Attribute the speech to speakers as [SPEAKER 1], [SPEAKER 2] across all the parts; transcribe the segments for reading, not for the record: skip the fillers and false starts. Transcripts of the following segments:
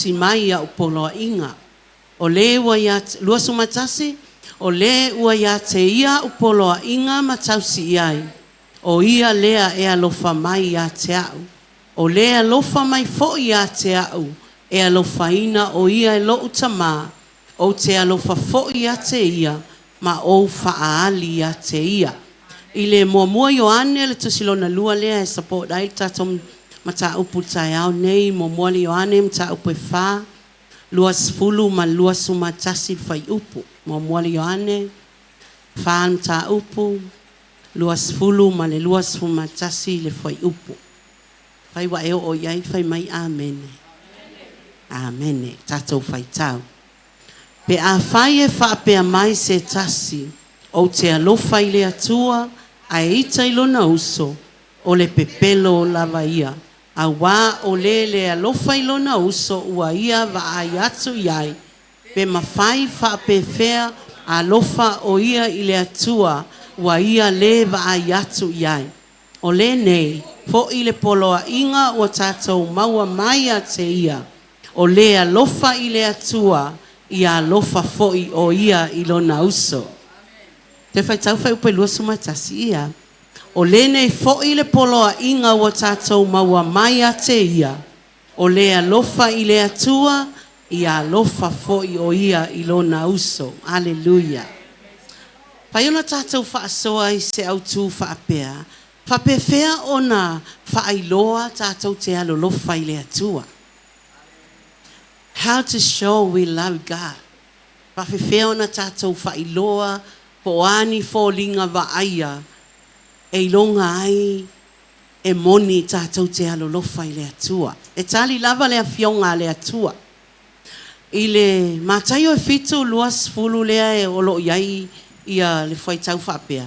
[SPEAKER 1] Mai i a'u poloaiga. O le ua ia 21, O le ua ia te ia a'u poloaiga ma tausi i ai, o ia lea e alofa mai ia te a'u. O le alofa mai foi ia te a'u, e alofaina o ia e lo'u Tamā, ou te alofa foi ia te ia, ma ou faaali ia te ia. I le muamua Ioane, le tusi lona lua lea e support ai le tatou mataupu i le taeao nei, muamua le Ioane mataupu e 4, 20 ma le 21 le fuaiupu. Muamua le Ioane, 4 mataupu, 20 ma le 21 le fuaiupu. Fai ua e oo i ai, fai mai amene. Amene. Tatou faitau. Pe afai e faapea mai se tasi, ou te alofa i le Atua, ae ita i lona uso, o le pepelo lava ia. Auā o le le alofa i lona uso ua ia vaai atu i ai, pe mafai faapefea alofa o ia i le Atua ua ia le vaai atu i ai. O lenei foi le poloaiga ua tatou maua mai ia te ia, o le alofa i le Atua, ia alofa foi o ia i lona uso. Te faitau fuaiupu e 21 ia. O lenei foi le poloaiga ua tatou maua mai ia te ia, o le alofa i le Atua, ia alofa foi o ia i lona uso. Aleluia. Fai ona tatou faasoa i se autu faapea, faapefea ona faailoa tatou te alolofa i le Atua. How to show we love God. Faapefea ona tatou faailoa po o a ni foliga vaaia e iloga ai e moni tatou te alolofa i le Atua. E tali lava le afioga a le Atua. I le Mataio e 7, 20 lea e o lo o i ai ia le fuaitau faapea,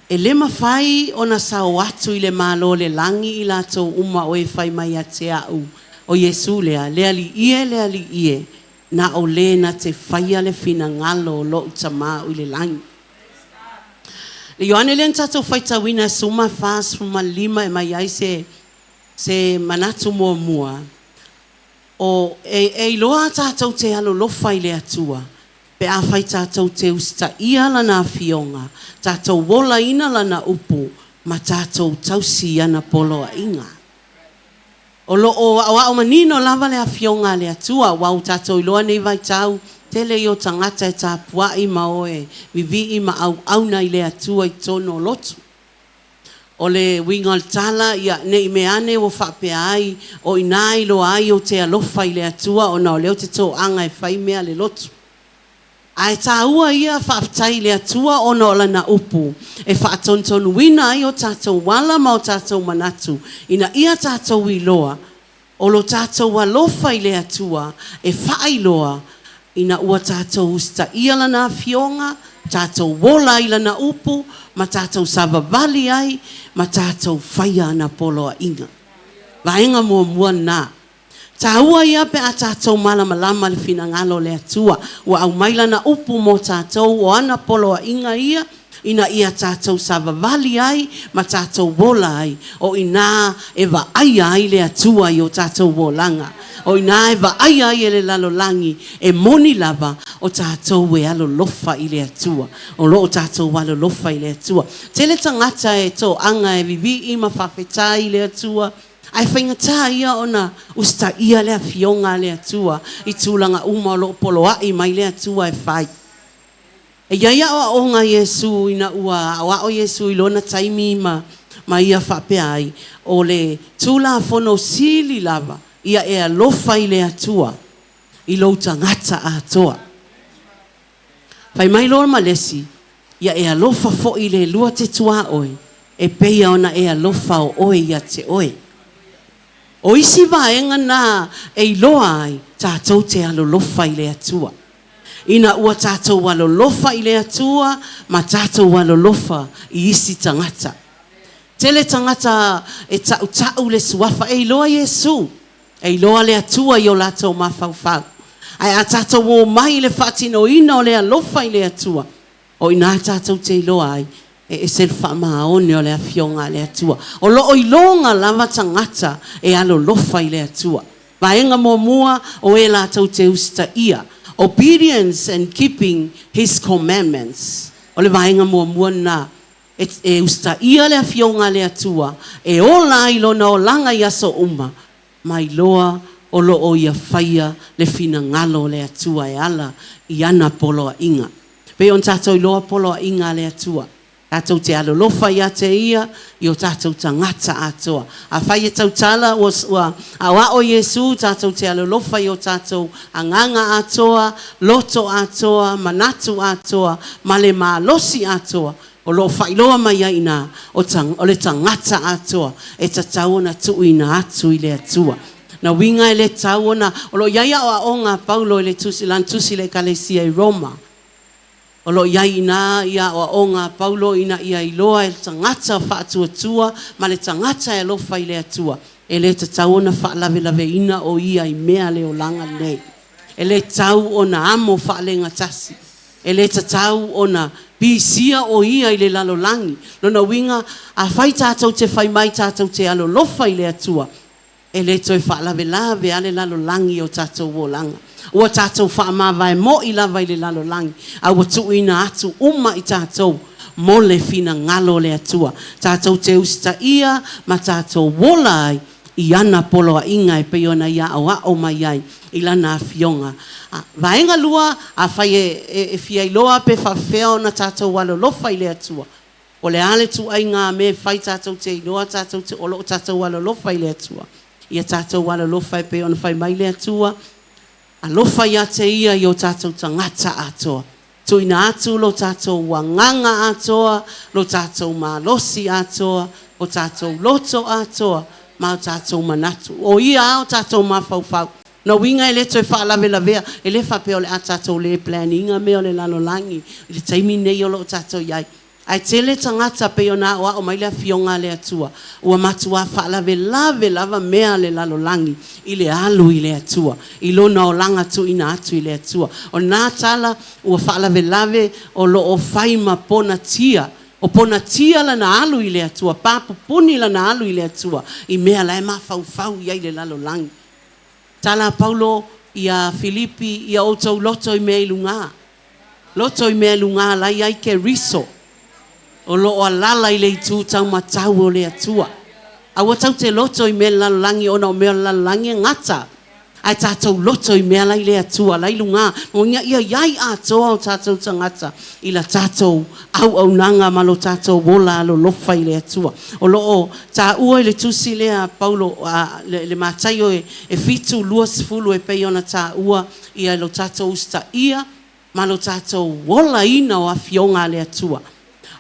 [SPEAKER 1] e le mafai ona sao atu i le Malo o le lagi i latou uma o e fai mai ia te a'u, o Iesu lea, le Alii e, le Alii e, na o le na te faia le finagalo o lo'u Tamā o i le lagi. Le Ioane lea na tatou faitauina 14, 15 e mai ai se manatu muamua, o e iloa tatou te alolofa i le Atua, pe afai tatou te usitaia lana afioga, tatou olaina lana upu, ma tatou tausi i ana poloaiga. O lo o aoao manino lava le afioga a le Atua, aua ua tatou iloa nei vaitau, tele ia o tagata e tapuai ma o e vivii ma auauna i le Atua i totonu o lotu. O le uiga o le tala, ia ne i meaane ua faapea ai, o i ina e iloa ai ou te alofa i le Atua ona o lea ou te toaga e fai mea a le lotu. Ae tāua ia faafetai i le Atua ona o lana upu e faatonutonuina ai o tatou ala ma o tatou manatu ina ia tatou iloa o lo tatou alofa i le Atua e faailoa ina ua tatou usitaia lana afioga, tatou ola i lana upu, ma tatou savavali ai, ma tatou faia ana poloaiga. Vaega muamua lena. Tāua ia pe a tatou malamalama le finagalo o le Atua. Ua aumai lana upu mo tatou o ana poloaiga ia, ina ia tatou savavali ai ma tatou ola ai. O i ina e vaaia ai le Atua i o tatou olaga. O i ina e vaaia ai e le lalolagi e moni lava o tatou e alolofa i le Atua. O lo o tatou alolofa i le Atua. Tele tagata e toaga e vivii ma faafetai i le Atua, ae faigata ia ona usitaia le afioga a le Atua i tulaga uma o lo o poloai mai le Atua e fai. E i ai aoaoga a Iesu ina ua aoao Iesu i lona taimi ma ia faapea ai, o le Tulafono sili lava ia e alofa i le Atua i lou tagata atoa. Fai mai loa ma le isi, ia e alofa foi i le lua te tuaoi, e peia ona e alofa o oe ia te oe. O isi vaega na e iloa ai tatou te alolofa i le Atua. Ina ua tatou alolofa i le Atua ma tatou alolofa i isi tagata. Tele tagata e ta'uta'u le suafa, e iloa Iesu, e iloa le Atua i o latou mafaufau. Ae a tatou o mai i le faatinoina o le alofa i le Atua, o i ina tatou te iloa ai, e ese le faamaoni o le afioga a le Atua. O lo o iloga lava tagata e alolofa i le Atua. Vaega muamua o e latou te usitaia, obedience and keeping His commandments. O le vaega muamua lena, e usitaia le Afioga a le Atua, e ola ai lona olaga i aso uma, ma iloa o lo o ia faia le finagalo o le Atua e ala i ana poloaiga. E pei ona tatou iloa poloaiga a le Atua, tatou te alolofa ia te Ia i o tatou tagata atoa. Afai e tautala ua aoao Iesu tatou te alolofa i o tatou agaga atoa, loto atoa, manatu atoa, ma le malosi atoa, o lo o faailoa mai ai i ina, o le tagata atoa e tatau ona tuuina atu i le Atua. Na uiga e le tatau ona, o lo o i ai aoaoga a Paulo i le tusi, lana tusi i le Ekalesia i Roma. O lo o i ai i ina ia aoaoga a Paulo ina ia iloa e le tagata faatuatua ma le tagata e alofa i le Atua, e le tatau ona faalavelaveina o ia i mea le olaga lenei. E le tatau ona amo faalegatasi. E le tatau ona pisia o ia i le lalolagi. Lona uiga, afai tatou te fai mai tatou te alolofa i le Atua, e le toe faalavelave a le lalolagi i o tatou olaga. Ua tatou faamavae moi lava i le lalolagi, a ua tuuina atu uma i tatou mo le finagalo o le Atua. Tatou te usitaia ma tatou ola ai i ana poloaiga e pei ona ia aoao mai ai i lana Afioga. Vaega lua, afai e fia iloa pe faapefea ona tatou alolofa i le Atua, o le a le ituaiga mea e fai tatou te iloa tatou te, o lo o tatou alolofa i le Atua. Ia tatou alolofa e pei ona fai mai le Atua, alofa ia te Ia i o tatou tagata atoa. Tuuina atu lo tatou agaga atoa, lo tatou malosi atoa, o tatou loto atoa, ma o tatou manatu. O ia lava o tatou mafaufau. Na uiga e le toe faalavelavea, e le faapea o le a tatou le plan ina mea o le lalolagi i le taimi lenei o lo o tatou i ai. Ae tele tagata pei ona aoao mai le Afioga a le Atua, ua matua faalavelave lava mea a le lalolagi i le alu i le Atua, i lona olaga tuuina atu i le Atua. O lena tala ua faalavelave o lo o fai ma ponatia, o ponatia lana alu i le Atua, papupuni lana alu i le Atua i mea la e mafaufau i ai le lalolagi. Tala a Paulo ia Filipi, ia outou loto i mea i luga. Loto i mea i luga la i ai Keriso, o lo o alala i le itu taumatau o le Atua. Aua tatou te loto i mea i le lalolagi ona o mea o le lalolagi e gata. Ae tatou loto i mea la i le Atua, la i luga. Ina ia i ai atoa o tatou tagata i la tatou auaunaga ma lo tatou ola alolofa i le Atua. O lo o taua i le tusi lea a Paulo, le Mataio e 7:20 e pei ona taua ia lo tatou usitaia ma lo tatou olaina o afioga a le Atua.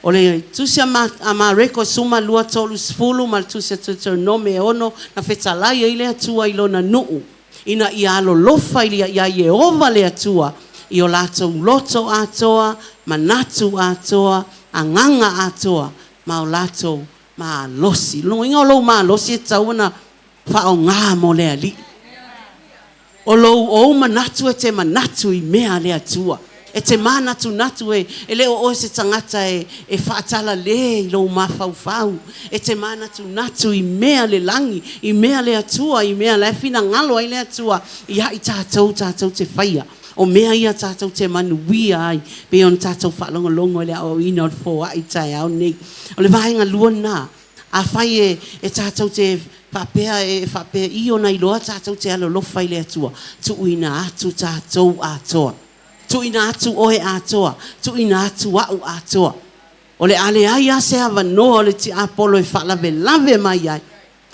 [SPEAKER 1] O le tusi a Mareko 12:30 ma le tusi a Deuteronome 6 na fetalai ai le Atua i lona nuu ina ia alolofa ia Ieova le Atua i o latou loto atoa, manatu atoa, agaga atoa ma o latou malosi. Lona uiga o lou malosi e tatau ona faaaoga mo le Alii. O lou ou manatu e te manatu i mea a le Atua. E te manatunatu e le o oe se tagata e faatalale i lou mafaufau. E te manatunatu i mea le lagi, i mea le Atua, i mea la e finagalo ai le Atua ia i tatou tatou te faia. O mea ia tatou te manuia ai, pei ona tatou faalogologo i le aoaoina o le foai i taeao nei. O le vaega lua lena, afai e tatou te faapea e faapea i ona iloa tatou te alolofa i le Atua, tuuina atu tatou atoa. Tuuina atu oe atoa, tuuina atu au atoa. O le a leai lava se avanoa o le tiapolo e faalavelave mai ai,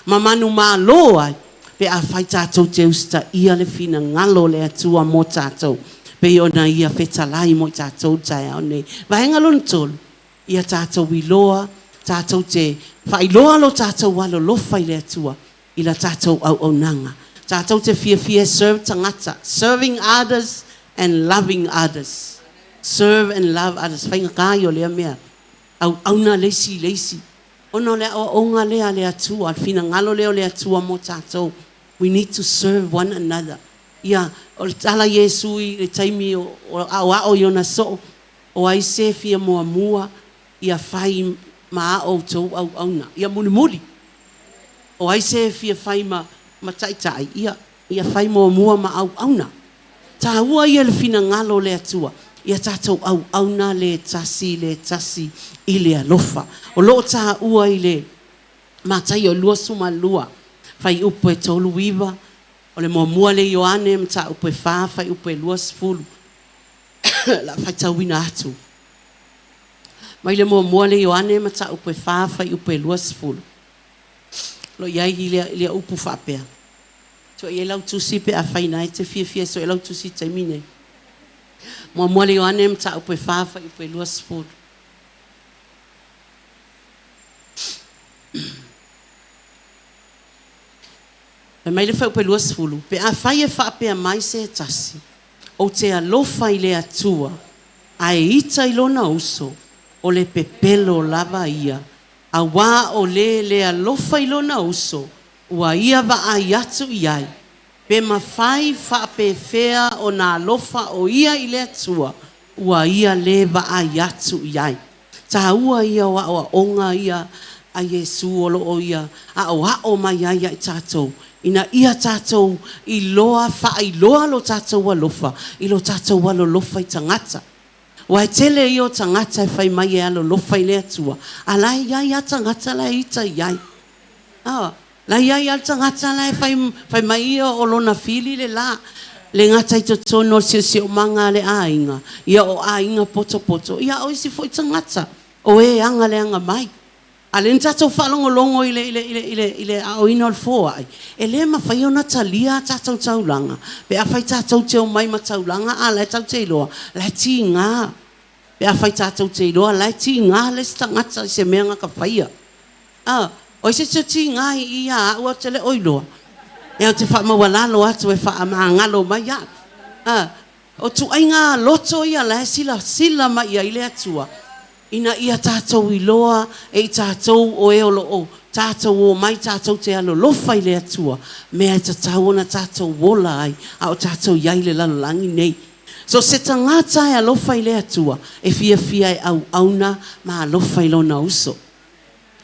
[SPEAKER 1] ma manumalo ai, pe afai tatou te usitaia le finagalo o le Atua mo tatou, pei ona Ia fetalai mo i tatou i le taeao nei. Vaega lona tolu, ia tatou iloa, tatou te faailoa lo tatou alolofa i le Atua i la tatou auaunaga. Tatou te fiafia e serve tagata, serving others and loving others. Serve and love others, faigata ia o lea mea, auauna le isi i le isi. Ona o le aoaoga lea a le Atua, le finagalo lea o le Atua mo tatou. We need to serve one another. Ia, o le tala a Iesu i le taimi o aoao i ona soo, o ai se fia muamua ia fai ma a outou auauna. Ia mulimuli. O ai se fia fai ma taitai, ia Ia fai muamua ma auauna. Taua ia le finagalo o le Atua, ia tatou auauna le tasi le tasi i le alofa. O lo o taua i le Mataio 22, fuaiupu e 39, o le muamua lea Ioane, mataupu e 4, fuaiupu e 20. O le a faitauina atu. Mai le muamua lea Ioane, mataupu e 4, fuaiupu e 20. O lo o i ai lea upu faapea. Sue i ai lau tusi pe afai na e te fiafia e sue lau tusi i le taimi nei. Muamua le Ioane mataupu e 4 fuaiupu e 20. Fai mai le fuaiupu e 20, pe afai e faapea mai se tasi, ou te alofa i le Atua, ae ita i lona uso, o le pepelo lava ia, auā o le le alofa i lona uso, ua ia vaai atu i ai, pe mafai faapefea ona alofa o ia i le Atua, ua ia lē vaai atu i ai. Taua ia o aoaoga ia a Iesu o lo o ia aoao mai ai ia i tatou, ina ia tatou iloa faailoa lo tatou alofa i lo tatou alolofa i tagata. Aua e tele ia o tagata e fai mai e alolofa i le Atua, a la e i ai lava tagata la e ita i ai. A, la e i ai lava le tagata la e fai, fai mai ia o lona fili le la. Le gata i totonu o le siosiomaga a le aiga, ia o aiga potopoto, ia a o isi foi tagata o e agaleaga mai. A o lea na tatou faalogologo i le, i le, i le, i le, i le aoina o le foai, e le mafai ona talia a tatou taulaga pe afai tatou te omai ma taulaga a o la e tatou te iloa la e tiga. Pe afai tatou te iloa la e tiga le isi tagata i se mea na ka faia. A, o ai se isi o tiga i i ia au ae ou te le o iloa? Ia ou te faamaualalo atu e faamagalo mai au. A, o ituaiga loto ia la e silasila mai i ai le Atua ina ia tatou iloa e i tatou o e o lo o tatou omai tatou te alolofa i le Atua, mea e tatau ona tatou ola ai a o tatou i ai i le lalolagi nei. So o se tagata e alofa i le Atua, e fiafia e auauna ma alofa i lona uso.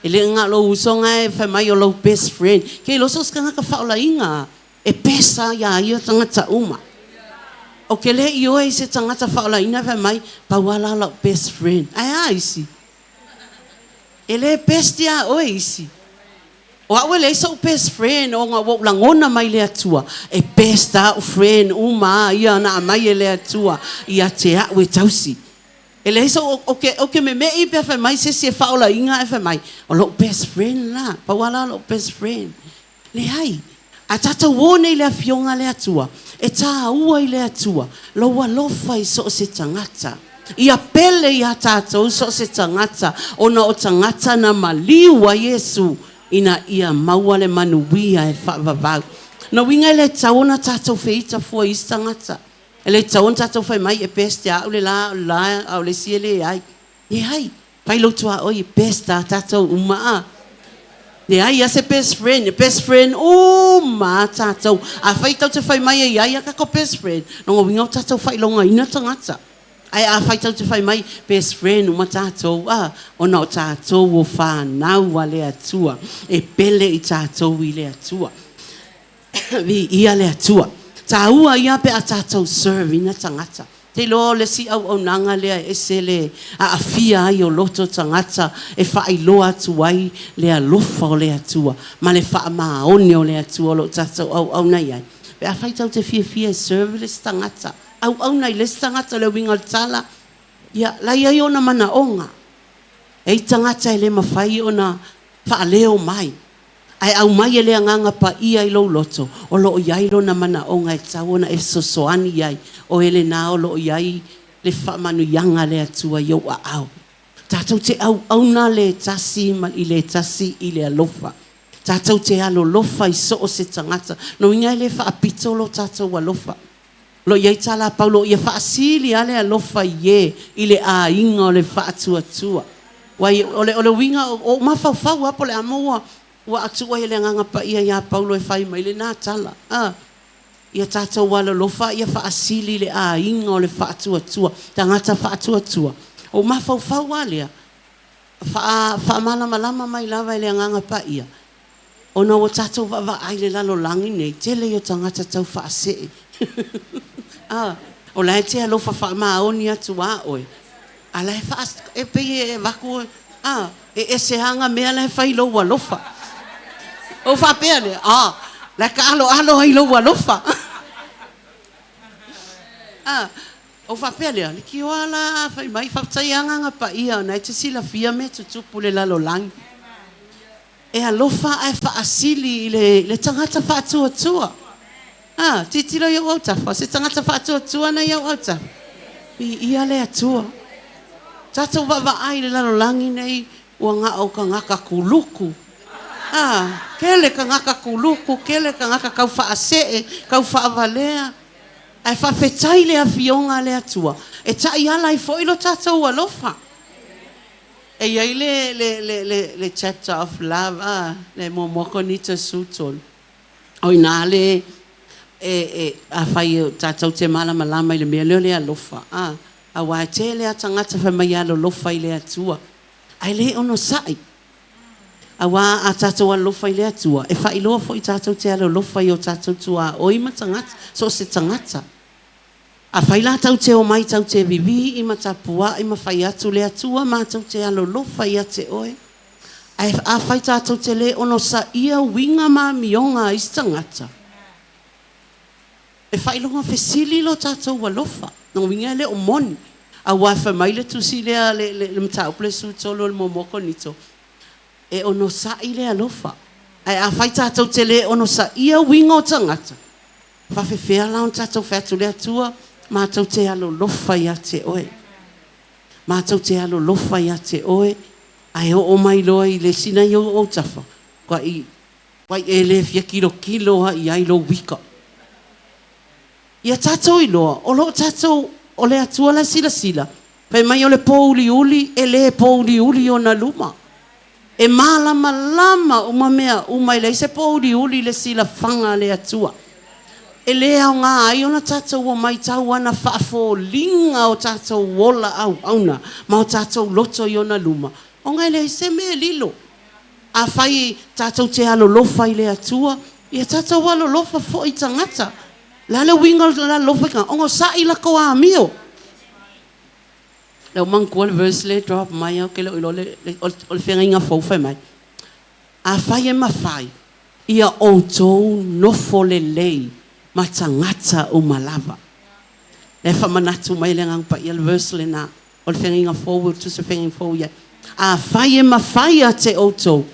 [SPEAKER 1] E le na o lou uso na e fai mai o lou best friend. Ke iloa so o se tagata faaolaina a, e best lava ia ia tagata uma. Ou te le ioe i se tagata faaolaina e fai mai, pau lava la o lau best friend. Ae a isi? E le best ia oe isi. O au e leai so'u best friend ona ua ou lagona mai le Atua e best a'u friend uma a ia na aumai e le Atua ia te a'u e tausi. E leai so'u ou te ou te meme'i pe a fai mai se isi e faaolaina ae fai mai o lo'u best friend la, pau a la o lo'u best friend. Leai. A tatou o nei i le Afioga a le Atua, e tāua i le Atua lou alofa i so o se tagata. Ia pele iā tatou so o se tagata ona o tagata na maliu a Iesu ina ia maua le manuia e faavavau. Na uiga e le tatau ona tatou feita fua i isi tagata. E le tatau ona tatou fai mai e best ia au le la, o le la, a o le isi e leai. Leai. Fai lou tuaoi e best a tatou uma a. Leai a se best friend, e best friend uma a tatou. Afai tou te fai mai e iai a tatou best friend, lona uiga ua tatou faailogaina tagata. Ae afai tou te fai mai best friend uma tatou a, ona o tatou o fanau a le Atua, e pele i tatou i le Atua. Viia le Atua. Taua ia pe a tatou serve ina tagata. Te iloa o le isi auaunaga lea e ese le aafia ai o loto tagata e faailoa atu ai le alofa o le Atua ma le faamaoni o le Atua o lo o tatou auauna i ai. Pe afai tou te fiafia e serve le isi tagata, auauna i le isi tagata, o le uiga o le tala, ia, la e i ai ona manaoga. E i tagata e le mafai ona faaleo mai. Ae aumai e le Agaga Paia i lou loto, o lo o i ai lona manaoga e tatau ona e fesoasoani i ai, o e lena o lo o i ai le faamanuiaga a le Atua i ou aao. Tatou te auauna le tasi ma i le tasi i le alofa. Tatou te alolofa i so o se tagata. Lona uiga e le faapito lo tatou alofa. O lo o i ai tala a Paulo, ia faasili lava le alofa i e i le aiga o le faatuatua. Ua o le, o le uiga, o ou mafaufau lava po o le a mo ua atu ai e le Agaga Paia ia Paulo e fai mai lena tala. A, ia tatou alolofa, ia faasili le aiga o le faatuatua, tagata faatuatua. O ou mafaufau lava lea, faa, faamalamalama mai lava e le Agaga Paia. Ona ua tatou vaavaai i le lalolagi nei, tele ia o tagata tau faasee. A, o la e te alofa faamaoni atu a oe, a la e faa, e pei e avatu, a, e ese lava na mea la e fai i lou alofa. Ou faapea lea, a, la e taaloalo ai i lou alofa. A, ou faapea lea, leitioa la a fai mai, faafetai lava Agaga Paia o lena e te silafia mea e tutupu i le lalolagi. E alofa ae faasili i le tagata faatuatua. A, tilotilo i ou autafa, o se tagata faatuatua lena i ou autafa? Viia le Atua. Tatou vaavaai i le lalolagi nei, ua na o tagata kuluku. A, tele tagata kuluku, tele tagata tau faasee, tau faavalea. Ae faafetai i le Afioga a le Atua e taiala ai foi lo tatou alofa. E i ai le, le, le, le, le chapter of love, a, le muamua Korinito 13. O i ina le, e, e, afai tatou te malamalama i le mea lea o le alofa, a, aua e tele lava tagata fai mai e alolofa i le Atua, ae le onosai. Aua a tatou alolofa i le Atua, e faailoa foi tatou te alolofa i o tatou tuaoi ma tagata, so o se tagata. Afai la tou te omai tou te vivii ma tapuai ma fai atu, Le Atua matou te alolofa ia te oe. Ae afai tatou te le onosaia uiga ma amioga a isi tagata, e faailoga fesili lo tatou alofa. Lona uiga e le o moni. Aua fai mai le tusi lea, le mataupu lea 13 o le muamua Korinito, E onosai le alofa. Ae afai tatou te le onosaia uiga o tagata, faafefea la ona tatou fai atu, Le Atua, matou te alolofa ia te Oe. Matou te alolofa ia te Oe, ae oo mai loa i le isi nai ou autafa, matuai e le fia tilotilo lava i ai lou ika. Ia tatou iloa, o lo o tatou, o le Atua la e silasila, fai mai o le pōuliuli e le pōuliuli i ona luma. E malamalama uma mea uma, e leai se pōuliuli i le silafaga a le Atua. E le aoga ai ona tatou omai tau ana faafoliga o tatou ola auauna ma o tatou loto i ona luma, ona e leai se mea e lilo. Afai tatou te alolofa i le Atua, ia tatou alolofa foi i tagata. O le a le uiga o le alolofa i tagata? Onosai latou amio. Lea ua manatua le verse lea e drop mai ae ou te le o iloa le, o le feagaiga fou fai mai, Afai e mafai, ia outou nofo lelei ma tagata uma lava. Lea e faamanatu mai e le Agaga Paia le verse lena. O le feagaiga fou, o le tusi o le feagaiga fou i ai. Afai e mafai ia te outou,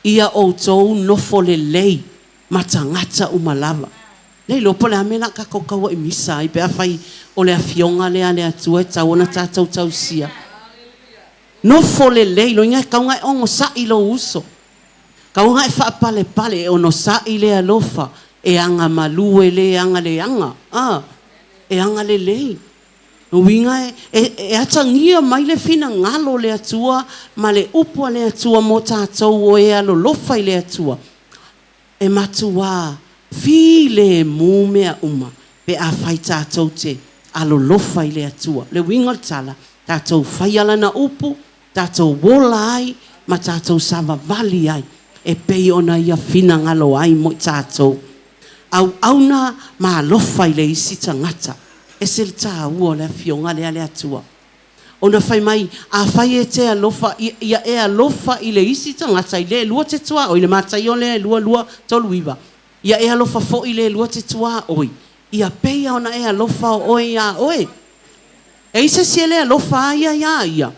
[SPEAKER 1] ia outou nofo lelei ma tagata uma lava. Le iloa po o le a mea o le a tatou tauai misa ai pe afai o le Afioga lea a le Atua e tatau ona tatou tausia. Nofo lelei, lona uiga e tatau ona e onosai i lou uso. Tatau ona e faapalepale, e onosai le alofa, e agamalu e le agaleaga, a, e agalelei. Lona uiga e atagia mai le finagalo o le Atua ma le upu a le Atua mo tatou o e alolofa i le Atua. E matuā filemu mea uma pe afai tatou te alolofa i le Atua. Le uiga o le tala, tatou faia Lana upu, tatou ola ai ma tatou savavali ai e pei ona Ia finagalo ai mo i tatou. Auauna ma alofa i le isi tagata. Ese le taua o le Afioga lea a le Atua. Ona fai mai, Afai e te alofa, ia e alofa i le isi tagata i le lua te tuaoi, le Mataio lea e 2, 2, 3, 9, ia e alofa foi i le lua te tuaoi, ia peia ona e alofa o oe iā oe. E i se isi e le alofa a ia iā ia?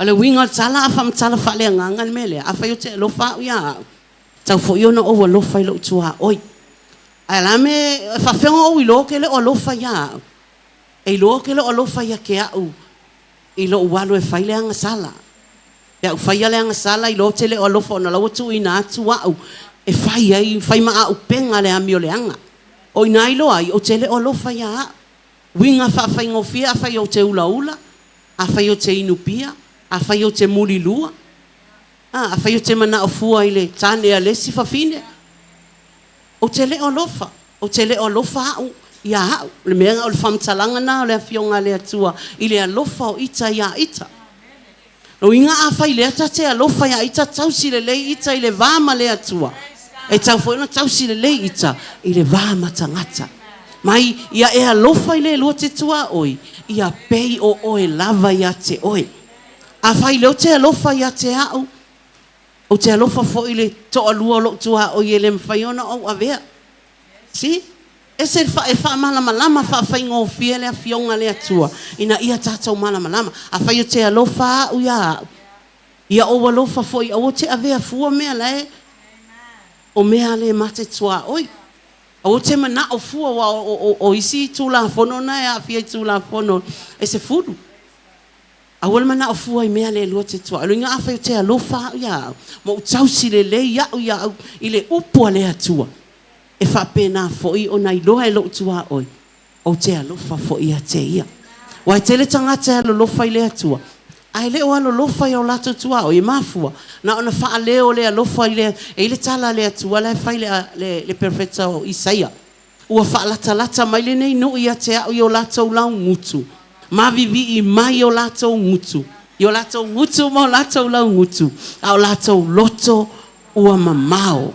[SPEAKER 1] O le uiga o le tala, a faamatala faaleagaga le mea lea, afai ou te alofa au iā au, tatau foi ona ou alofa i lou tuaoi. Ae o le a le mea e faafefea ona ou iloa ou te le o alofa iā au? E iloa ou te le o alofa ia te au i lou alu e fai le agasala. Pe a ou faia le agasala, iloa ou te le o alofa ona o la ua tuuina atu au e fai ai, fai ma auupega le amioleaga. O i ina iloa ai ou te le o alofa ia au. Uiga faafaigofie, afai ou te ulaula, afai ou te inu pia, afai ou te mulilua, a, afai ou te manao fua i le tane a le isi fafine, Ou te le o alofa, ou te le o alofa au ia au. O le mea, o le faamatalaga na o le Afioga a le Atua i le alofa o ita ia ita. Lona uiga afai lea ta te alofa ia ita tausi lelei ita i le va ma le Atua, e tatau foi ona tausi lelei ita i le va ma tagata. Mai ia e alofa i le lua te tuaoi, ia pei o oe lava ia te oe. Afai lea ou te alofa ia te a'u, ou te alofa foi i le toalua o lo'u tuaoi e le mafai ona ou avea. See? Ese le e faamalamalama faafaigofie le Afioga a le Atua ina ia tatou malamalama. Afai ou te alofa a'u ia a'u, ia ou alofa foi, aua te avea fua mea la e o mea le ma te tuaoi. Aua te mana'o fua ua o isi Tulafono na e aafia i Tulafono e 10. Aua le mana'o fua i mea le lua te tuaoi. Lona uiga afai ou te alofa a'u ia a'u ma ou tausi lelei a'u ia a'u i le upu a le Atua, e faapena foi ona iloa e lo'u tuaoi ou te alofa foi ia te ia. Aua e tele tagata e alolofa i le Atua ae le o alolofa i o latou tuaoi, e mafua na ona faaleo o le alofa i le e i le tala a le Atua la e fai le perofeta o Isaia, ua faalatalata mai lenei nuu ia te a'u i o latou laugutu, mavivii mai o latou gutu i o latou gutu ma o latou laugutu, a o latou loto ua mamao,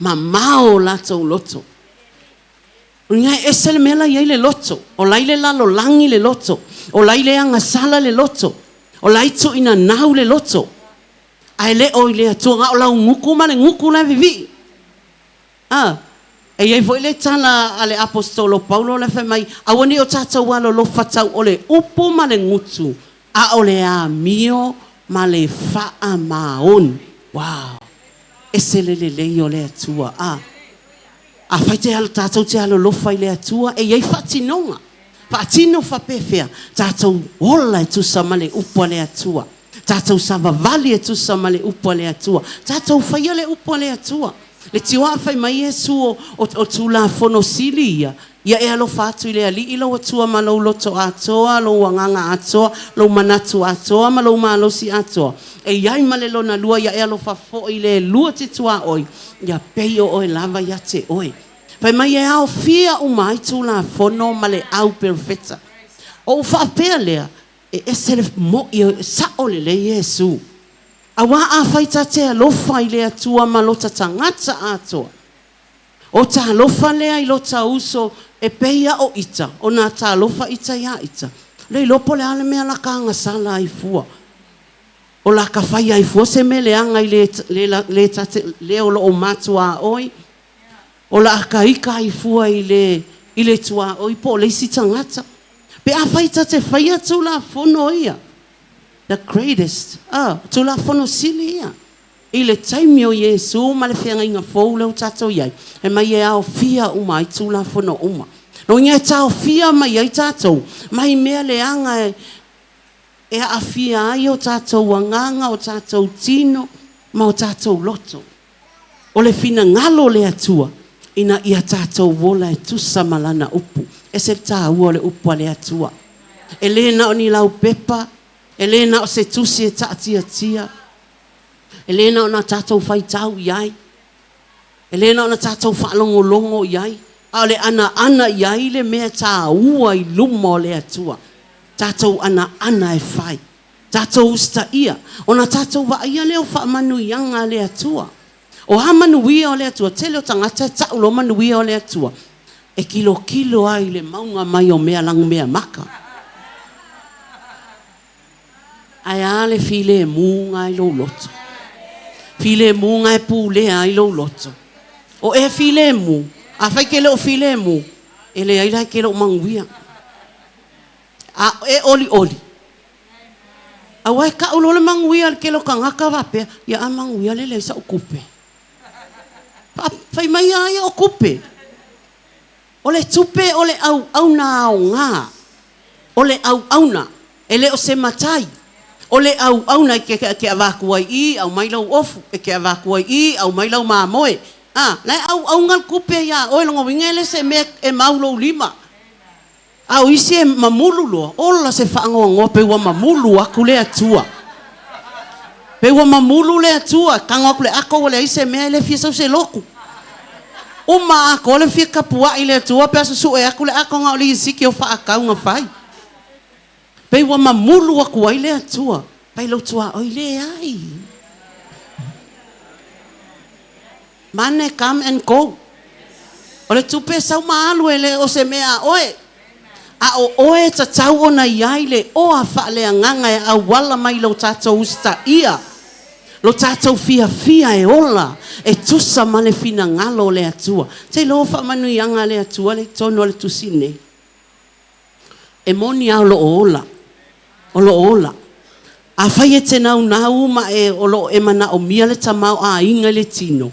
[SPEAKER 1] mamao o latou loto. Uiga e ese le mea la i ai le loto, o la i le lalolagi le loto, o la i le agasala le loto, o la i tuuinanau le loto, ae le o i le Atua, na o laugutu ma le gutu la e vivii. A e i ai foi le tala a le aposetolo Paulo le fai mai, aua ne i o tatou alolofa tau o le upu ma le gutu, a o le amio ma le faamaoni. Wow! Ese le lelei o le Atua. A afai te alo tatou te alolofa i le Atua, e i ai faatinoga. Faatino faapefea? Tatou ola e tusa ma le upu a le Atua. Tatou savavali e tusa ma le upu a le Atua. Tatou faia le upu a le Atua. Le tioa fai mai Iesu o Tulafono sili ia, ia e alofa atu i le Alii lou Atua ma lou loto atoa, lou agaga atoa, lou manatu atoa ma lou malosi atoa. E i ai ma le lona lua, ia e alofa foi i le lua te tuaoi, ia pei o oe lava ia te oe. Fai mai e aofia uma ai Tulafono ma le au perofeta. O ou faapea lea, e ese le mo'i sa'o lelei Iesu. Auā afai ta te alofa i le Atua ma lota tagata atoa, o ta alofa lea i lota uso e pei a o ita, ona ta alofa ita iā ita. Le iloa po o le a le mea la ka agasala ai fua. O la ka fai ai fua se mea leaga i le le le ta te le o loo matuaoi, o la ka ika ai fua i le i le tuaoi po o le isi tagata. Pe afai ta te faia Tulafono ia, the greatest, Tulafono sili ia i le taimi o Iesu ma le feagaiga fou lea ua tatou i ai, e mai e aofia uma ai Tulafono uma. Lona uiga e taofia mai ai tatou mai mea leaga e aafia ai o tatou agaga, o tatou tino ma o tatou loto. O le finagalo o le Atua ina ia tatou ola e tusa ma Lana upu. Ese le taua o le upu a le Atua. E le na o ni laupepa, e le na o se tusi e taatiatia, e le na ona tatou faitau i ai, e le na ona tatou faalogologo i ai, a o le anaana i ai le mea taua i luma o le Atua. Tatou anaana e fai, tatou usitaia, ona tatou vaaia lea o faamanuiaga a le Atua. O a manuia o le Atua? Tele o tagata e ta'u loa manuia o le Atua, e kilokilo ai i le mauga mai o mea lagumeamaka. Ae a le filemu ga i lou loto? Filemu ga e pulea ai lou loto. O e filemu, afai ke le o filemu, e leai la e ke loo manuia. A e olioli, auā e ka'u loa le manuia a le tele o tagata faapea, ia a manuia le leai sa'u tupe. Fai mai a ia o tupe. O le tupe o le auauna aogā. O le auauna, e le o se matai. O le auauna e te avatu ai i, aumai lau ofu, e te avatu ai i, aumai lau mamoe. A, la e auauna le tupe iā oe, lona uiga e le se mea e mau lou lima. A o isi e mamulu loa, ola se faanoanoa pe ua mamulu atu le Atua. Pe ua mamulu le Atua, tago atu le ato ua leai se mea e le fia sau se lotu. Uma atoa le fia tapuai le Atua pe a susue atu le ato na o le isiki o faatau na fai. Pei ua mamulu aku ai le Atua, pai lou tuaoi, leai. Money come and go. O le tupe e sau ma alu e le o se mea a oe. A o oe e tatau ona i ai le oa faaleagaga e auala mai i lo tatou usitaia, lo tatou fiafia e ola e tusa ma le finagalo o le Atua. Te iloa o faamanuiaga a le Atua lea i totonu o le tusi lenei. E moni lava o lo o ola, o lo o ola. Afai e te naunau ma e o lo o e manaomia le tamaoaiga i le tino,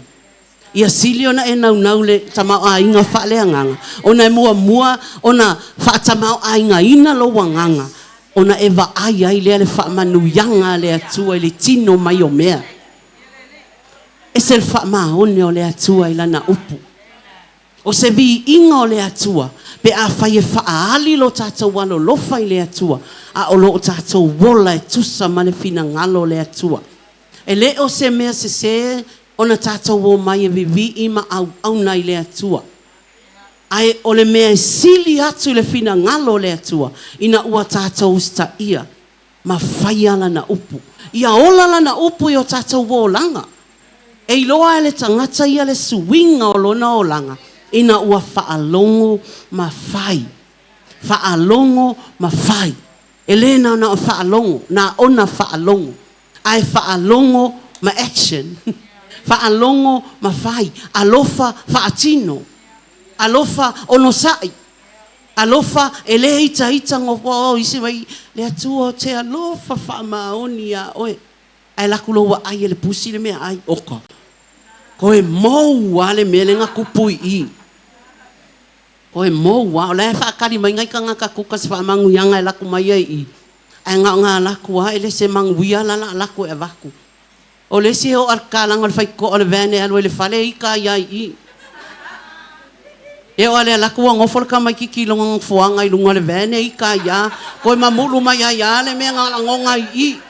[SPEAKER 1] ia sili ona e naunau i le tamaoaiga faaleagaga, ona e muamua ona faatamaoaigaina lou agaga, ona e vaai ai lea i le faamanuiaga a le Atua i le tino mai o mea. E ese le faamaoni o le Atua i Lana upu. O se viiga o le Atua pe afai e faaali lo tatou alolofa i le Atua, a o lo o tatou ola e tusa ma le finagalo o le Atua. E le o se mea sesē ona tatou omai e vivii ma auauna i le Atua, ae o le mea e sili atu i le finagalo o le Atua ina ua tatou usitaia ma faia Lana upu. Ia ola Lana upu i o tatou olaga. E iloa e le tagata ia le suiga o lona olaga ina ua faalogo ma fai. Faalogo ma fai. E le na ona faalogo, na ona faalogo, ae faalogo ma action. Faalogo ma fai. Alofa faatino. Alofa onosai. Alofa e le itaita gofoa o isi mai le Atua o te alofa faamaoni iā oe. Ae alu atu loa ua ai e le pusi le meaai, oka, toe mou lava le mea lea na tupu i i. Toe mou lava. O la e faatali mai nai tagata kuka se faamanuiaga e alu atu mai ai i i, ae na ona alu atu lava e le se manuia la o le a alu atu e avatu. O le isi e oo lava i le tatalaga o le faitotoa o le van e alu ai i le fale e ita ai lava i i. E oo lava i le alu atu ua nofo le tamaitiiti i lona nofoaga i luga o le van e ita ai lava, toe mamulu mai ai lava le mea na lagona i i.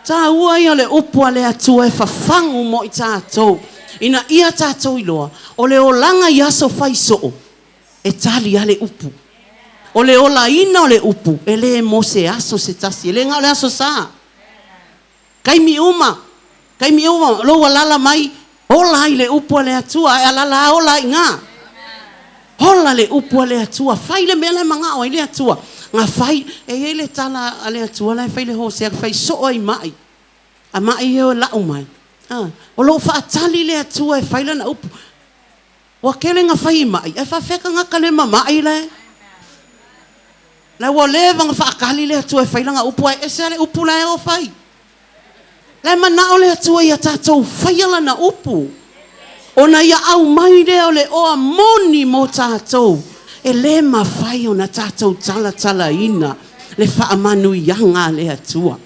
[SPEAKER 1] Taua ia o le upu a le Atua e fafagu mo i tatou, ina ia tatou iloa, o le olaga i aso fai soo, e tali lava le upu. O le olaina o le upu, e le mo se aso se tasi, e le na o le aso sa. Taimi uma, taimi uma, lou alala mai, ola ai le upu a le Atua, ae alala lava ola ai i ina. Ola le upu a le Atua, fai le mea la e manao ai le Atua. Na fai, e i ai le tala a le Atua la e fai i le Hosea, na fai soo ai mai, a mai e o e lau mai. A, o lo o faatali le Atua e fai lana upu. Ua tele na fai i mai, ae faafefea tagata le mamai la e? La ua leva ona faatali le Atua e fai lana upu, ae ese lava le upu la e o fai. La e manao le Atua ia tatou faia lana upu, ona ia aumai lea o le oa moni mo tatou, e le mafai ona tatou talatalaina le faamanuiaga a le Atua.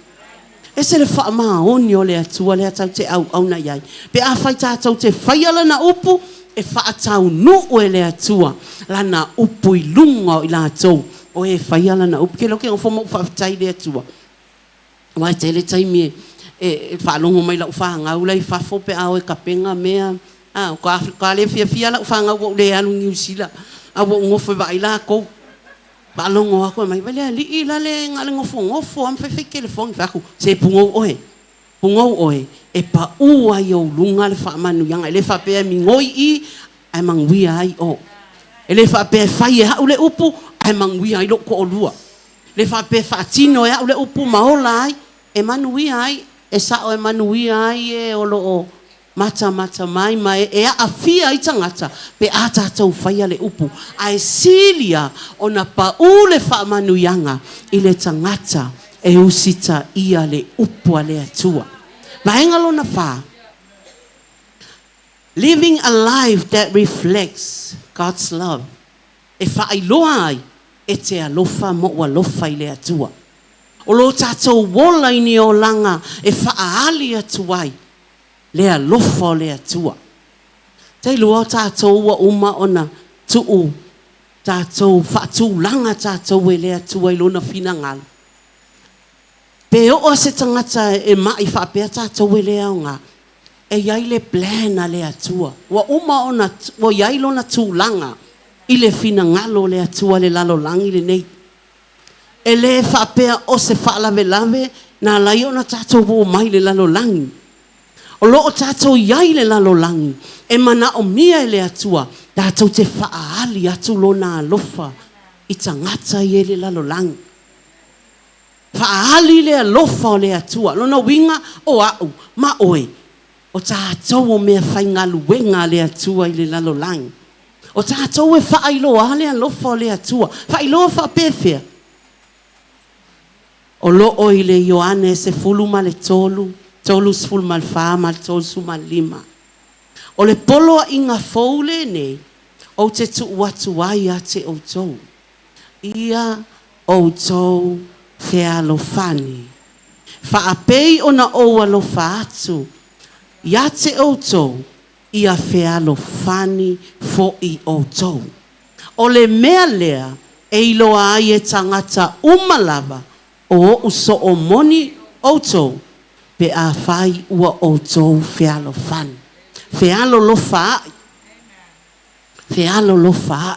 [SPEAKER 1] Ese le faamaoni o le Atua lea tatou te auauna i ai. Pe afai tatou te faia Lana upu, e faataunuu e le Atua Lana upu i luga o i latou o e faia Lana upu. Ke loke nofo ma ou faafetai i le Atua, aua e tele taimi e faalogo mai lau fanau la i fafo pe a o e tapena mea, a, ka le fiafia lau fanau ua ou le alu i Niu Sila, a ua ou nofo e vaai latou. Faalogo atu fai mai, vai le alii la le na o le nofonofo lava ma faifai telefoni. Fai atu, se pugou oe, pugou oe, e pau ai i ou luga le faamanuiaga. E le faapea e migoi i ae manuia ai o. E le faapea e fai e au le upu ae manuia ai lou toalua. E le faapea e faatino e au le upu ma ola ai, e manuia ai, e sao e manuia ai e o lo o matamata mai ma e aafia ai tagata pe a tatou faia le upu, ae sili lava ona pau le faamanuiaga i le tagata e usitaia le upu a le Atua. Vaega lona fa, Living a life that reflects God's love, e faailoa ai e te alofa ma ou alofa i le Atua. O lo tatou ola i ni olaga e faaali atu ai le alofa o le Atua. Tailua o tatou ua uma ona tuu tatou faatulaga tatou e le Atua i Lona finagalo. Pe oo se tagata e mai faapea tatou e le aoga, e i ai le plan a le Atua. Ua uma ona ua i ai lona tulaga i le finagalo o le Atua i le lalolagi lenei. E lē faapea o se faalavelave na ala ai ona tatou omai i le lalolagi. O lo o tatou i ai i le lalolagi, e manaomia e le Atua tatou te faaali atu Lona alofa i tagata ia i le lalolagi. Faaali le alofa o le Atua. Lona uiga, o au ma oe, o tatou o meafaigaluega a le Atua i le lalolagi. O tatou e faailoa le alofa o le Atua. Faailoa faapefea? O lo o i le Ioane 13, 34 ma le 35. O le poloaiga fou lenei ou te tuu atu ai ia te outou, ia outou fealofani, faapei ona ou alofa atu ia te outou, ia fealofani foʻi outou. O le mea lea e iloa ai e tagata uma lava o oʻu soo moni outou, pe afai ua outou fealofani. Fealolofaai. Fealolofaai.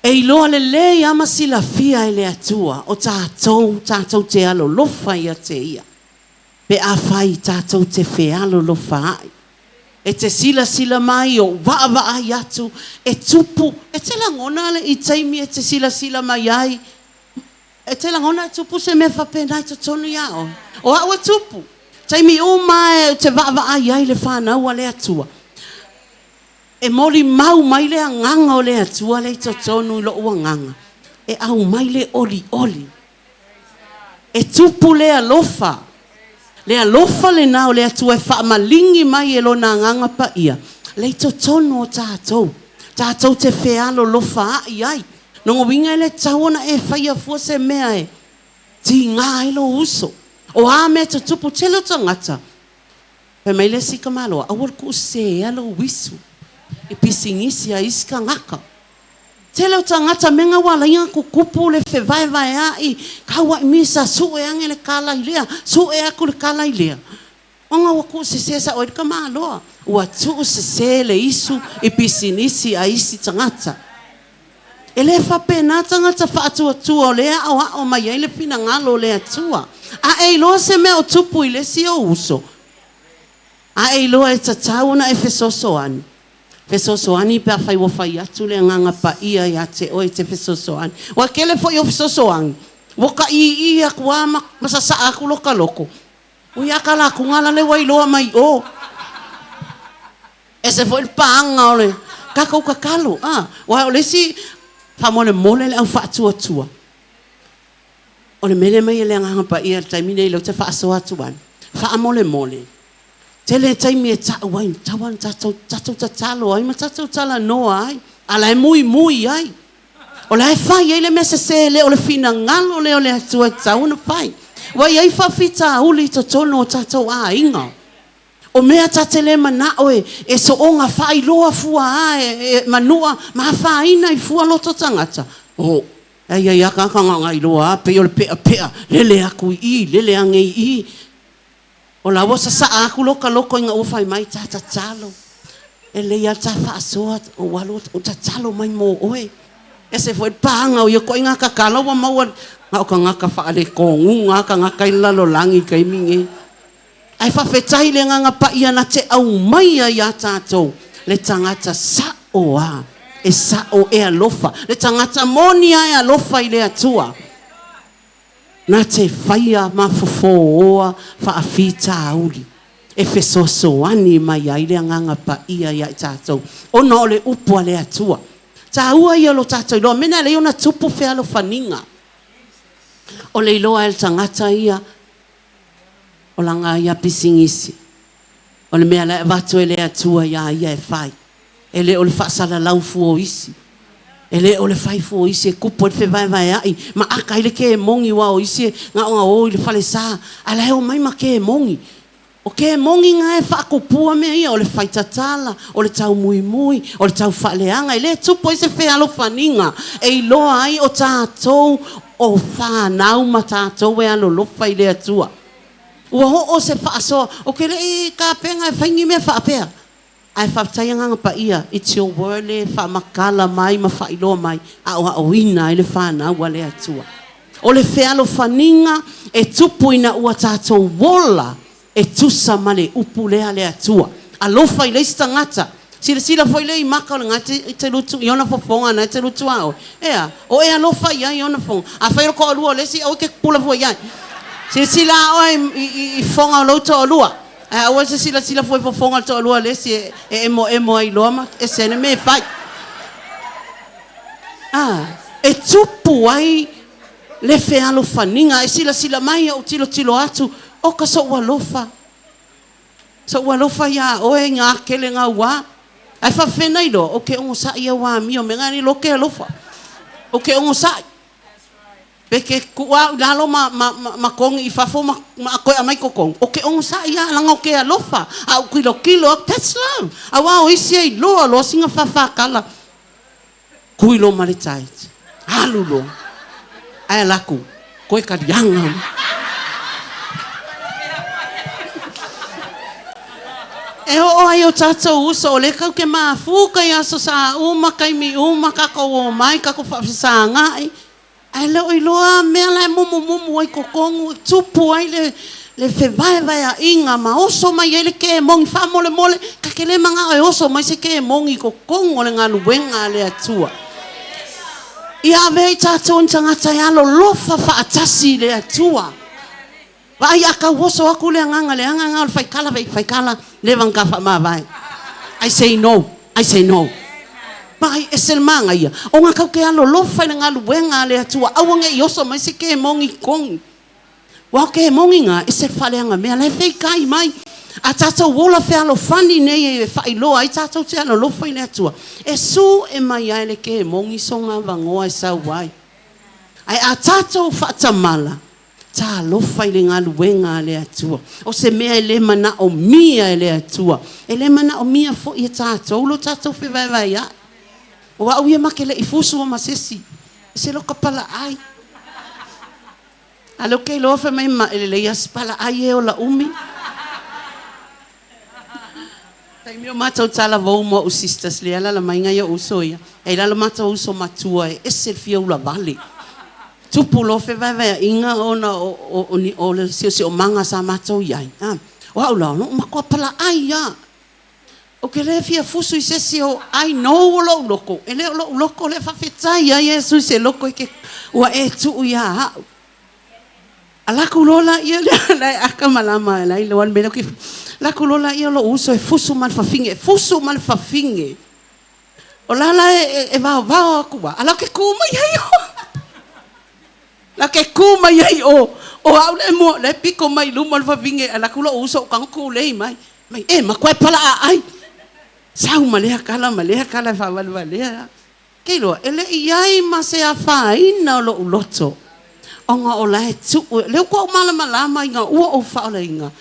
[SPEAKER 1] E iloa lelei lava ma silafia e le Atua o tatou tatou te alolofa ia te Ia, pe afai tatou te fealolofaai. E te silasila mai o vaavaai atu e tupu, e te lagona le i taimi e te silasila mai ai, e te lagona e tupu se mea faapena i totonu ia oe. O au e tupu, taimi uma e te vaavaai ai le fanau a le Atua. E molimau mai le agaga o le Atua lea i totonu i lou agaga, e aumai le olioli. E tupu le alofa. Le alofa lena o le Atua e faamaligi mai e Lona Agaga Paia lea i totonu o tatou, tatou te fealolofaai ai. Lona uiga e le tatau ona e faia fua se mea e tiga ai lou uso. O a mea e tutupu, tele o tagata, fai mai le isi tamaloa, aua le tuusesea lou uisu i pisinisi a isi tagata. Tele o tagata mea na ua ala ai ona tutupu le fevaevaeaʻi, tau ai sa sue ane le tala i lea, sue atu le tala i lea. Ona ua tuusese sao ai le tamaloa, ua tuusese le isu i pisinisi a isi tagata. E lē faapena tagata faatuatua o lea e aoao mai ai le finagalo o le Atua. A e iloa se mea o tupu i le isi ou uso, a e iloa e tatau ona e fesoasoani, fesoasoani pe afai ua fai atu le Agaga Paia ia te oe e te fesoasoani. Ua tele foi o fesoasoani, ua ta'ii'i atu lava ma sasaa atu lota loto, ui a talatuga lale ua iloa mai o. Ese foi le paga o le tatou tatalo, a, aua o le isi faamolemole le au faatuatua. O le mea lea e aumai e le Agaga Paia i le taimi lenei lea ou te faasoa atu ai, faamolemole, tele taimi e tau ai, tatau lava ona tatou, tatou tatalo ai ma tatou talanoa ai, a o la e muimui ai. O la e fai ai le mea sese, le o le finagalo lea o le Atua e tatau ona fai. Ua i ai faafitauli i totonu o tatou aiga. O mea ta te le manao e, e soona faailoa fua a e, e manua ma afaina ai fua loto tagata. O, e i ai lava tagata na ona iloa lava pei o le peapea, lele atu i i, lele ane i i. O la ua sasaa atu lota loto ina ua fai mai, ta tatalo, e lelei lava le ta faasoa, ou alu ou tatalo mai mo oe. Ese foi le paga o ia ituaiga tatalo ua maua, na o tagata faaletonuga lava tagata i le lalolagi i le taimi lenei. Ae faafetai i le Agaga Paia na te aumaia iā tatou le tagata sao lava, e sao e alofa, le tagata moni lava e alofa i le Atua, na te faia ma fofooa faafitauli e fesoasoani mai ai le Agaga Paia ia i tatou, ona o le upu a le Atua. Taua ia o lo tatou iloa, mea na e alai ona tupu fealofaniga. O le iloa e le tagata ia, o lana ia pisinisi, o le mea la e avatu e le Atua iā ia e fai. E le o le faasalalau fua o isi. E le o le fai fua o isi e tupu ai le fevaevaeaʻi ma aka ai le kemoni aua o isi e na ona o i le falesa ae la e omai ma kemoni. O kemoni na e faatupua mea ia, o le fai tatala, o le taumuimui, o le taufaaleaga. E le tupu ai se fealofaniga e iloa ai o tatou o fanau ma tatou e alolofa i le Atua. Ua oo se faasoa, ou te le i tapena e fai ni mea faapea. Ae faafetai Agaga Paia, it's your word lea e faamatala mai ma faailoa mai, aoaoina ai le fanau a le Atua. O le fealofaniga e tupu ina ua tatou ola e tusa ma le upu lea a le Atua. Alofa i le isi tagata. Silasila foi lea i maka o lena e te lutu i ona fofoga na e te lutu a oe. Ea, o e alofa i ai i ona fofoga. Afai o le toalua o le isi, aua e te pupula fua i ai. Silasila lava oe i fofoga o lou toalua. Ae aua e te silasila fua i fofoga o le toalua o le isi e emoemo ai loa ma ese ai le mea e fai. A, e tupu ai le fealofaniga. E silasila mai ou tilotilo atu, oka sou alofa, sou alofa iā oe i ngā kele gauā. Ae faafefea iloa, ou ke onosai au amio mea ngā ni ke alofa. Ou ke onosai. Pe ke tuu au i lalo ma kogi i fafo ma toe aumai totonu, ou te onosai lava leaga ou te alofa, a ou tilotilo atu, that's love. Aua o isi e iloa loa sina fafakala, tui loa ma le tight, alu loa, ae alu atu, toe taliaga. E oo ai o tatou uso, o lea tatou te mafuta i aso sa uma, taimi uma, tatou omai, tatou faafesagai, ae le o iloa mea la e mumumumu ai totonu, e tupu ai le fevaevaeaiga ma oso mai ai le kemoni. Faamolemole, ta te le manao e oso mai se kemoni i totonu o le galuega a le Atua. Ia avea i tatou ni tagata e alolofa faatasi i le Atua. Vaai a tau oso atu le agaga leaga lena o le faikala faikala leva ona ta faamavae. I say no, I say no. Vaai ese le manaia ona tatou te alolofa i le galuega a le Atua, aua ne i oso mai se kemoni i totonu. Aua o kemoni na, ese le faaleaga mea, la e feitai mai. A tatou ola fealofani nei e faailoa ai tatou te alolofa i le Atua, e sue mai ai le kemoni sona avanoa e sau ai. Ae a tatou faatamala, talofa i le galuega a le Atua. O se mea e le manaomia e le Atua, e le manaomia foi e tatou lo tatou fevaevaea'i. O au ia ma te le i fusu ma se isi, se loka palaai. A lea ou te iloa fai mai ma e lelei lava si palaai e ola umi. Taimi o matou talavou ma ou sisters lea e alaala mai nai ou uso ia, e i lalo matou uso matua e ese le fia ulavale. Tupu loa fevaevaeaiga ona o le siosiomaga sa matou i ai. O au la, o lou matua palaai lava. Ou te le fia fusu i se isi o I know o lou loto, e le o lou loto lea, faafetai ai Iesu i se loto ua e tuu ia au. Alu atu loa laia lea la e aka malama la e iloa le mea lea ou te alu atu loa laia o lou uso e fusu ma le fafine, e fusu ma le fafine. O la la e vaovao atu lava, a o la ke kū mai ai o. La ke kū mai ai o, o au le mua, le piko mai i luma o le fafine, alu atu lou uso ou tago kūlei mai. Mai, e matua e palaaai. Sau ma lea tala ma lea tala e faavalevalea. Ke iloa, e le i ai ma se afaina o lou loto, ona o la e tuu, lea ua ou malamalama ina ua ou faaolaina.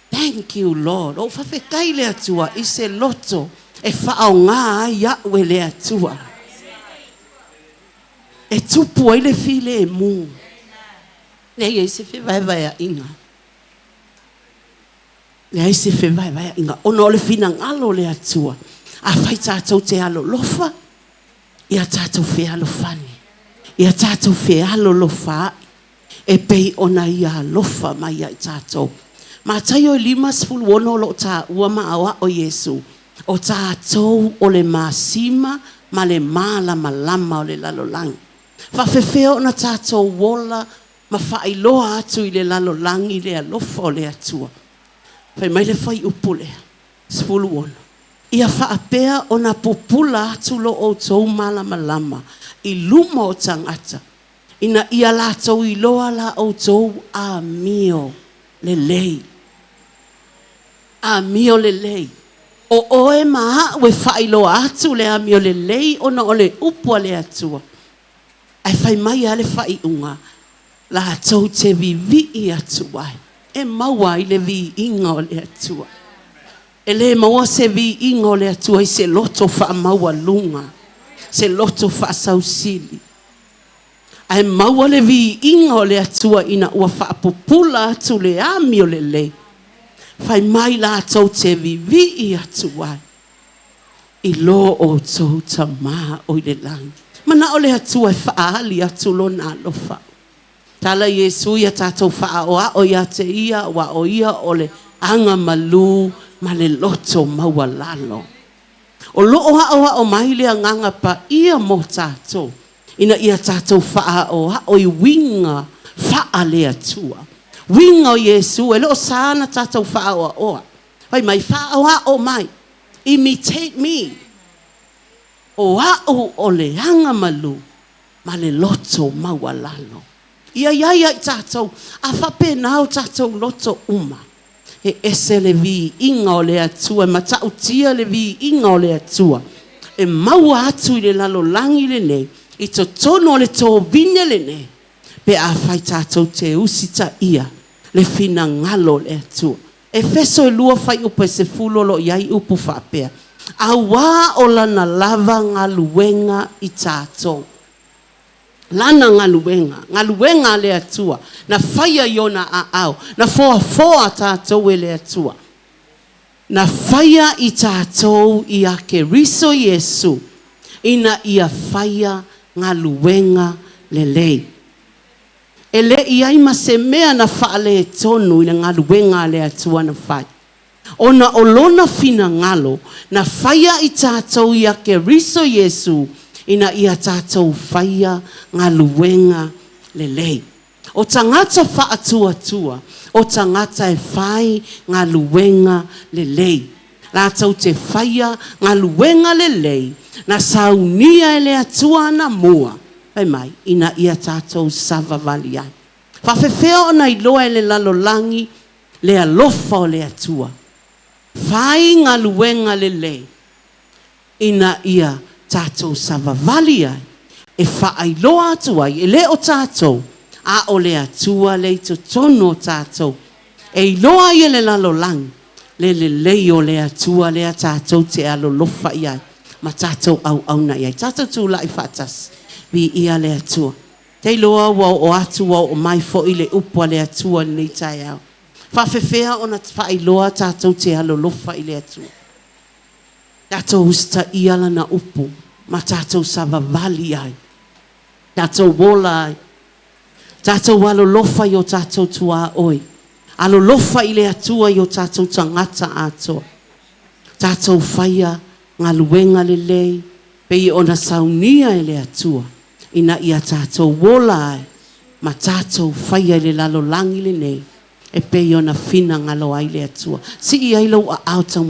[SPEAKER 1] Thank you Lord. Ou faafetai i le Atua i se loto e faaaoga ai au e le Atua. E tupu ai le filemu. Leai se fevaevaeaiga. Leai se fevaevaeaiga ona o le finagalo o le Atua. Afai tatou te alolofa, ia tatou fealofani, ia tatou fealolofaai e pei ona Ia alofa mai ia i tatou. Mataio e 56 o lo o taua ma aoao Iesu, o tatou o le masima ma le malamalama o le lalolagi. Faafefea ona tatou ola ma faailoa atu i le lalolagi le alofa o le Atua. Fai mai le fuaiupu lea, 16, Ia faapea ona pupula atu lo outou malamalama i luma o tagata, ina ia latou iloa la outou amio lelei. Amio lelei. O oe ma a'u e faailoa atu le amio lelei ona o le upu a le Atua. Ae fai mai lava le faaiuga, latou te vivii atu ai, e maua ai le viiga o le Atua. E le maua se viiga o le Atua i se loto faamaualuga, se loto faasausili. Ae maua le viiga o le Atua ina ua faapupula atu le amio lelei. Fai mai latou te vivii atu ai. i lo outou Tama o i le lagi. Manao le Atua e faaali atu Lona alofa. Tala Iesu ia tatou faaoao ia te Ia, aua o Ia o le agamalu ma le loto maualalo. O lo o aoao mai le Agaga Paia mo tatou, ina ia tatou faaoao i uiga faale-Atua. Uiga o Iesu, e le o sa na tatou faaoaoa. Fai mai, faaoao mai, imitate me, o au o le agamalu ma le loto maualalo. Ia i ai ia i tatou, a faapena o tatou loto uma, e ese le viiga o le Atua, e matautia le viiga o le Atua, e maua atu i le lalolagi lenei, i totonu o le tovine lenei, pe afai tatou te usitaia le finagalo o le Atua. Efeso e 2 fuaiupu e 10 o lo o i ai upu faapea, Auā o Lana lava galuega i tatou. Lana galuega, galuega a le Atua, na faia i Ona aao, na foafoa tatou e le Atua, na faia i tatou ia Keriso Iesu, ina ia faia galuega lelei. E le i ai ma se mea na faaletonu i le galuega a le Atua na fai, ona o Lona finagalo na faia i tatou ia Keriso Iesu ina ia tatou faia galuega lelei. O tagata faatuatua, o tagata e fai galuega lelei. Latou te faia galuega lelei na saunia e le Atua anamua, fai mai, ina ia tatou savavali ai. Faafefea ona iloa e le lalolagi le alofa o le Atua? Fai galuega lelei ina ia tatou savavali ai e faailoa atu ai, e le o tatou, a o le Atua lea i totonu o tatou. E iloa ai e le lalolagi le lelei o le Atua lea tatou te alolofa i ai ma tatou auauna i ai. Tatou tulai faatasi, viia le Atua. Te iloa ua oo atu ua oo mai foi le upu a le Atua i lenei taeao. Faafefea ona faailoa tatou te alolofa i le Atua? Tatou usitaia Lana upu ma tatou savavali ai, tatou ola ai, tatou alolofa i o tatou tuaoi, alolofa i le Atua i o tatou tagata atoa, tatou faia galuega lelei pei ona saunia e le Atua ina ia tatou ola ai ma tatou faia i le lalolagi lenei e pei ona finagalo ai le Atua. Sii ai lou aao tau.